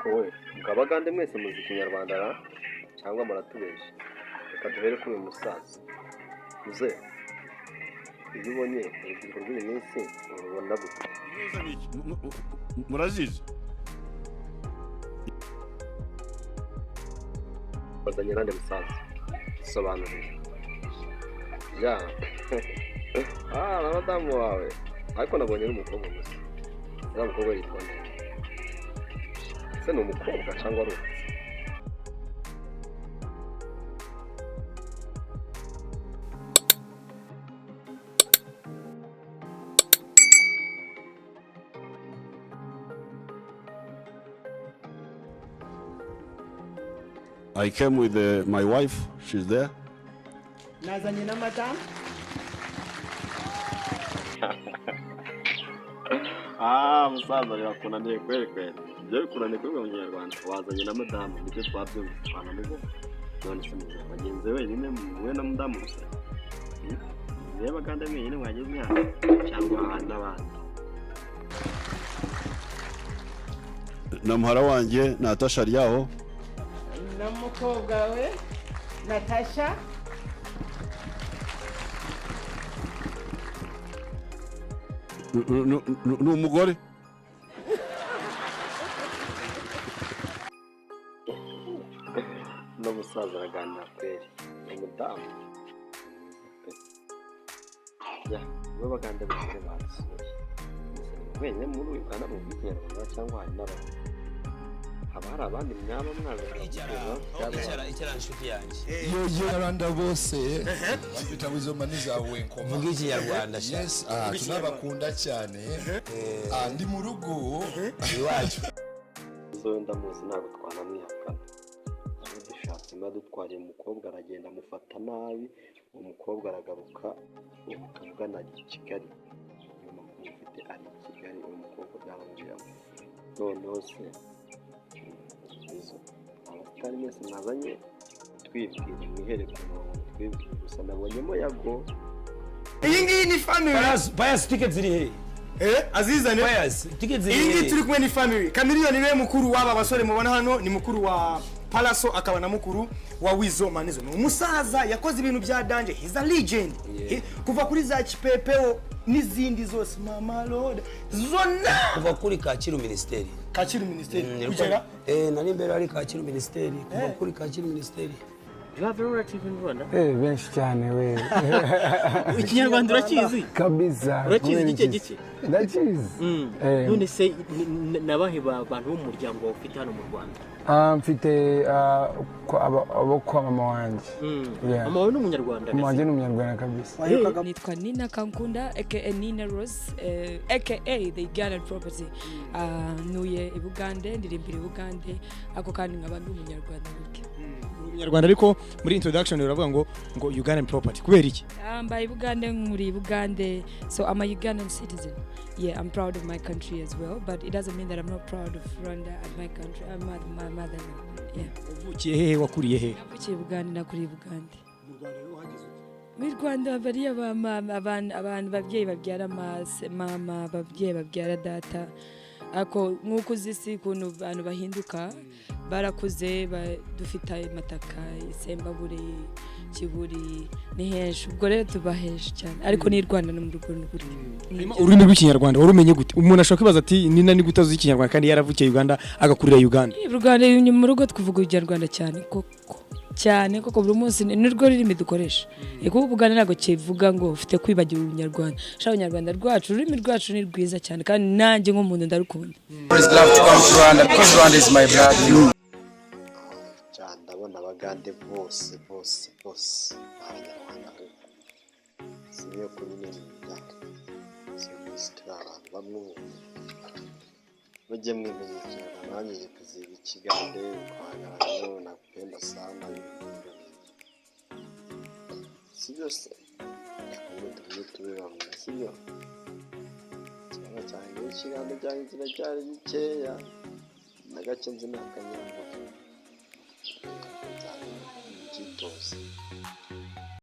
Ariko wowe ngo Abagande mwese muzi Ikinyarwanda ra cyangwa muratubeshya? Reka duhere kuri uyu musaza. Muzehe, iyo ubonye urubyiruko rw'iyi minsi urubona gute? Murazizi. Wazanye nande musaza? Sobanurira. Ya. Ah, na madamu wawe. Ariko nabonye ari umukobwa gusa. Uriya mukobwa yitwa nde? Ese ni umukobwa cyangwa arubatse? I came with my wife, she's there. Nazanye na madamu. Ah, musaza birakunaniye kweli kweli. Ibyo bikunaniye kubivuga mu Kinyarwanda. Wazanye na madamu, nibyo twabyumvise twanamubona. None se muzehe wagenze wenyine muwe na mudamu gusa? Niwe Bagande mwenyine mwageze hano cyangwa hari n'abandi? Na muhara wanjye Natasha ari aho. Na mukobwa we Natasha. Ni umugore. No musaza araganira kweli. Ni umudamu. Ya, nibo Bagande bonyine basuye. Wenyine muri Uganda mu Kinyarwanda cyangwa hari n'abandi? Haba hari abandi mwaba mwaza? Icara, icara nshuti yanjye. Yo bose bafite izo mani zawe nkoma. Vuga Ikinyarwanda sha. Yes, ah, tunabakunda cyane. Ah, ndi mu rugo iwacu. So ndamuzi ntabwo twanamwihakana. Dushatse dutwariye umukobwa aragenda amufata nabi, umukobwa aragaruka ubu tuvugana ari i Kigali. Uyu makuru mfite ari i Kigali, uwo mukobwa byaramubiramo. Noneho se izo abasitari mwese mwazanye twibwire mwihere ku murongo twibwire gusa nabonyemo Yago. Iyi ngiyi ni family. Pius, tickets ziri he? Azizane. Pius, tickets ziri Iyi ngiyi he? turi kumwe ni family. Chameleone niwe mukuru w'aba basore mubona hano, ni mukuru wa Palaso akaba na mukuru wa Weasel Manizo. Ni umusaza yakoze ibintu bya danger, he's a legend. Kuva kuri za Kipepeo n'izindi zose, Mama Lord zona. Kuva kuri Kacyiru Ministeri. Kacyiru Ministeri. Kugera? Nari imbere ari Kacyiru Ministeri. Kuva kuri Kacyiru Ministeri. Do you have a relative in Rwanda? Benshi cyane we. Ikinyarwanda urakizi? Kabisa. Urakizi gike gike? Ndakizi. None se nabahe bantu bo mu muryango wawe ufite hano mu Rwanda? Mfite abo kwa mama wanjye. Mama wawe ni umunyarwanda? Mama wanjye ni umunyarwanda kabisa. Nitwa Nina Kankunda aka Nina Rose aka The Ugandan Property. Ntuye i Bugande, ndirimbira i Bugande, ako kandi nkaba ndi umunyarwanda burya. Umunyarwanda ariko muri introduction uravuga ngo Ugandan Property kubera iki? Mbaye i Bugande, nkuri i Bugande, so I'm a Ugandan citizen. Yeah, I'm proud of my country as well, but it doesn't mean that I'm not proud of Rwanda and my country, I'm my motherland. Yeah. Uvukiye hehe, wakuriye hehe? Navukiye Bugande, nakuriye Bugande. Mu Rwanda bariya abantu babyeyi babyara mama, babyeyi babyara data. Ako nkuko uzi si ukuntu abantu bahinduka, barakuze dufite amataka, Isembabure, Kiburi, ni henshi. Ubwo rero tuba henshi cyane, ariko ni Rwanda no mu rugo n'uburyo. Ururimi rw'Ikinyarwanda warumenye gute? Umuntu ashobora kwibaza ati Nina ni gute azi Ikinyarwanda kandi yaravukiye Uganda agakurira Uganda? Rwanda mu rugo tuvuga Ikinyarwanda cyane koko. Cyane koko buri munsi nirwo rurimi dukoresha. Kuko Uganda ntabwo kivuga ngo ufite kwibagira Urunyarwanda. Sha Urunyarwanda rwacu, ururimi rwacu ni rwiza cyane kandi nanjye nk'umuntu ndarukunda. Ndabona Abagande bose bose bose Abanyarwanda ahubwo. Siyo ko nyine ni imyaka. Siyo mwese turi abantu bamwe ubu. Mujye mwimenya Ikinyarwanda, nanjye kuziga Ikigande, kwagarayo, nakupenda sana, ibintu nk'ibyo. Si byose. Reka tujye tube bamwe, si byo? Ikinyarwanda cyanjye Ikigande cyanjye kiracyari gikeya. Na gake nzi ni akanyambuga. Nzakitoza.